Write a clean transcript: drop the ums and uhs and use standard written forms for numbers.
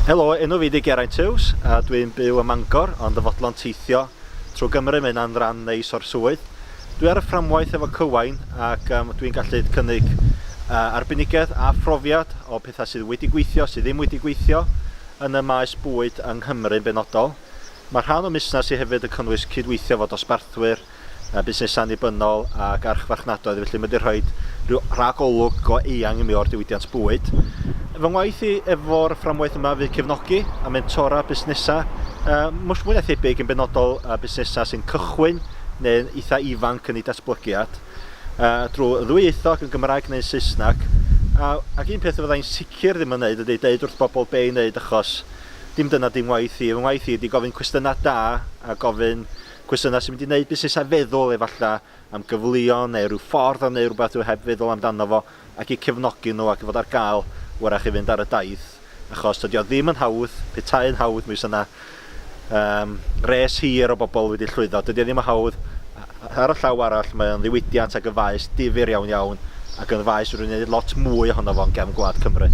Helo, enw fi 'di Geraint Hughes a dwi'n byw ym Mangor ond yn fodlon teithio trwy Gymru, mae hynna'n ran neis o'r swydd. Dwi ar y fframwaith efo Cywain ac um, dwi'n gallu cynnig uh, arbenigedd a phrofiad o pethau sydd wedi gweithio, sydd ddim wedi gweithio yn y maes bwyd yng Nghymru yn benodol. Mae rhan o musnes i hefyd yn cynnwys cydweithio efo dosbarthwyr, busnesau annibynnol ac archfarchnadoedd, felly mae wedi rhoi rhyw ragolwg go eang i mi o'r diwydiant bwyd. Fy ngwaith i efo'r fframwaith yma fydd cefnogi a mentora busnesau, uh, mwy na thebyg yn benodol uh, busnesau sy'n cychwyn neu'n eitha ifanc yn eu datblygiad, uh, drwy ddwyieithog yn Gymraeg neu'n Saesneg. Uh, ac un peth y fyddai'n sicr ddim yn wneud ydy deud wrth bobl be i wneud achos dim dyna dim ngwaith i. Fy ngwaith i ydy gofyn cwestiynau da a gofyn Cwestiynau sy'n mynd i wneud busnesau feddwl efallai am gyfleon neu rhyw ffordd o wneud rhywbeth nhw heb feddwl amdano fo ac eu cefnogi nhw ac i fod ar gael wrach i fynd ar y daith achos dydy o ddim yn hawdd, petai'n hawdd mi fysa 'na um, res hir o bobl wedi llwyddo. Dydy o ddim yn hawdd. Ar y llaw arall mae o'n ddiwydiant ac yn faes difyr iawn iawn ac yn faes rwy'n gwneud lot mwy ohono fo yn gefn gwlad Cymru.